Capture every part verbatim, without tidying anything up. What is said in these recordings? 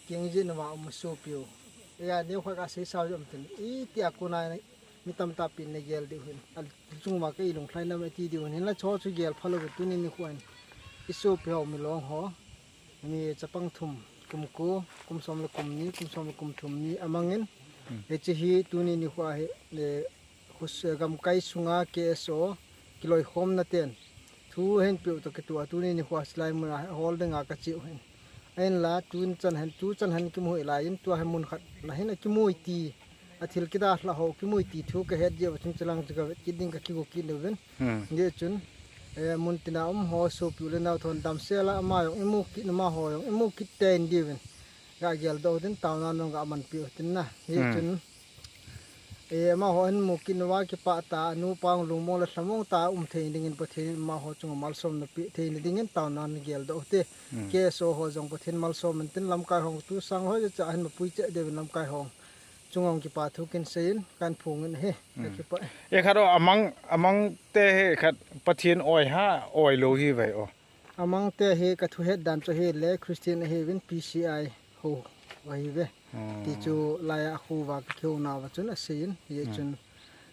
Keng jin ma um sopiu. Ya, neo kha ka sei sao jom tin. Iti a kona mi tamtah pin na gel diu hin. Al chung ma ka i lunglhai na me ti diu hin. La cho chu gel phalo tuni nikho hin. I sopi ho Milong ho. Mi chapang thum, kum ko, kum som le kum ni, kum som le kum thum ni amangin. Hmm. Hiche hi tuni nikho hi, eh, Khus-, gamkai sunga K S O kiloikhomna ten thu ahin peuh toh kitoh a tuni nikho a silai mun a hol dinga kache u ahin. Ahinla tun chan hin, tu chan hin kimu hih laiyin tua hin mun khat la hin akimu e ti, athil kidalha ho kimu e ti thu kahet jeh uva chun chulang chu kavet kit ding kakigo kit uvin. Hmm. Hijeh chun, eh, mun tina um ho sopi u le nao thon damsel a ama jong imu kit, amaho jong imu kit tein diuvin. Ga geldoh u tin taona nung ga manpi u tin na. Hijeh chun, Eh, amaho hin mu kit uva kipah tah a, nupa hung lungmong le lhamong tah a um thei dingin Pathen in amaho chunga malsomna pe thei na dingin taona nei geldoh u hite. Hmm. K S O ho jong Pathen malsom in tin lamkai ho tu sang ho cha hin mapui cheh diuvin lamkai ho chunga hung kipa thu kin seiyin kahin phong in ahi. Hmm. Ka kipah e. E khat o amang, amang te hi khat Pathen oi ha, oi lou hi ve o. Amang te hi ka thuhet dan chu ahile Christian ahiuvin P C I ho ahiuve. Hmm. Ti chu laiya khu uva ka kihou nauva chun aseiyin, hijeh chun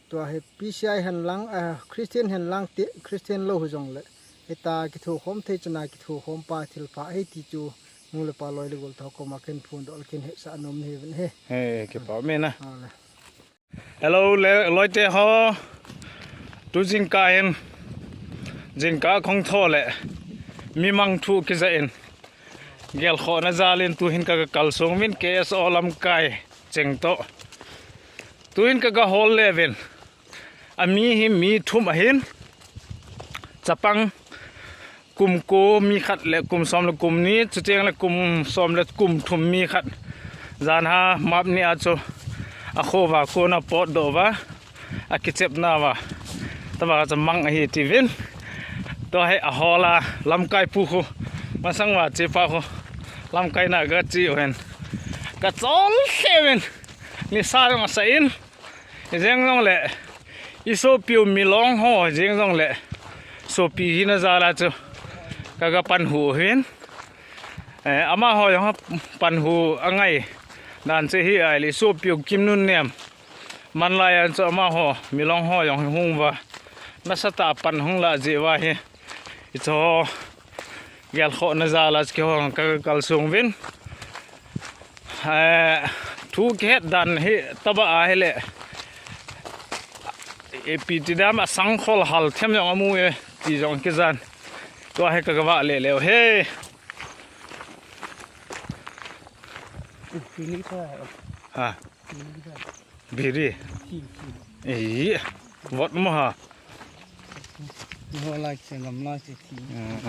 tua hi P C I hen lang, ah, Christian hen lang ti, Christian lou hijongle. Hita kithokhom thei chana kithokhom pa thilpha ahi ti chu nu le pa loi le gol tho koma kahin phondoh le kahin hetsah nom ahiuvin ahi. He, kipa um e na. Aw le. Hello, le, loite ho. Tu jingkah hin, jingkah khong tho le, mi mang thu kija in, gelkhohna jal in tu hin ka, ka kalsong uvin K S O lamkai cheng toh. Tu hin ka, ka hol le uvin. Ami hi mi thum ahin. Chapang kum ko mi khat le kum som le kum ni, chuteng le kum som le kum thum mi khat. Jan ha map ni a chu akho uva kona potdoh uva, akichepna uva. Tua chu mang ahi tiuvin. Tua hi ahol a lamkai pu khu. Masang uva chepa khu. Lamkai na kache u hin. Ka chol lheh uvin. Nisa jong asa in. Hijeng jongle, i sopiu Milong ho, hijeng jongle, sopi hina jal a chu, ka, ka panhu uvin. Eh, amaho jong panhu angai dan chu hi ahile, i sopiu Kimnunnem. Manlai a chu amaho, Milong ho jong hung uva. Nasatah a pan hung lah jeh uva hi. Hicho gelkhohna jal a chu kihou ka, ka kalsong uvin. Eh, thu kihet dan hi tobang ahile. Ipi ti dam a sangkhol hal them jong amu e ti jong kijan. Tua hi ka, ka vah le leu he. Ha. Biri. Thing, thing. Ei, vot mo ha. Ho lai che, lam lai che, thing. Mm.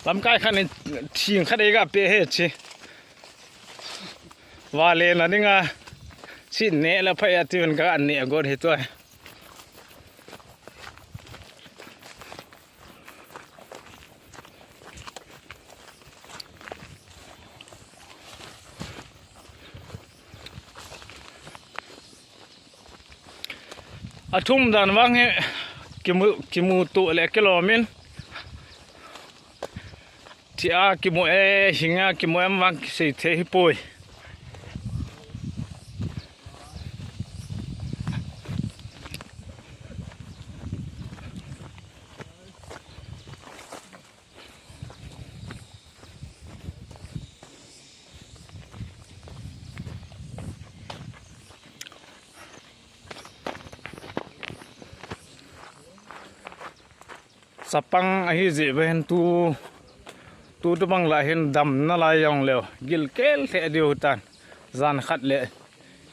Lamkai khat in thing khat ei ga pe he che. Vale na dinga. Chi ne la pha ya ti ven ka ne got he to. Athum dan vang hi kimu, kimuto le kilom in. Thi a kimu e, hing a kimu em vang kisei thei hi poi. Chapang ahi jeh uva hin tu, tu tobang lah hin damna lai jong leu, gilkel lheh diu hitan, jan khat le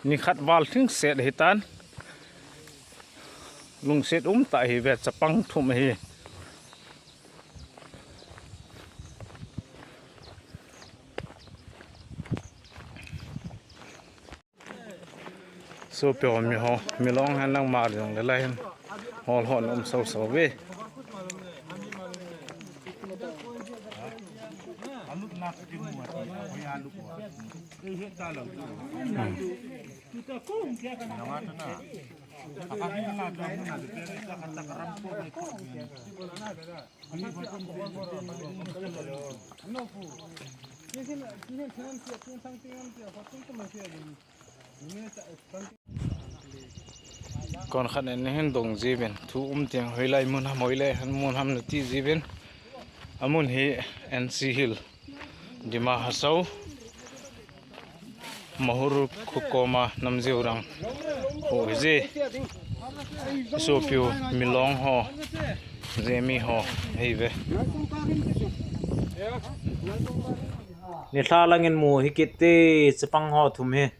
ni khat val thing set hitan, lungset um tah ahi ve chapang thum ahi. Sopi ho mi ho, Milong hen nangma jong le lai hen. Hol hon um sau sau ve. Hmm. Kon khat in hin dong jiuvin, thu um teng hoilai mun ham, hoilai han mun ham nati jiuvin. Amun hi N C Hill, Dima Hasao, Mahur khu koma Namjeu rang ho hije. Sopiu Milong ho, Zeme ho, hive. Nilhah langin mu hi kit te, chapang ho thum hi.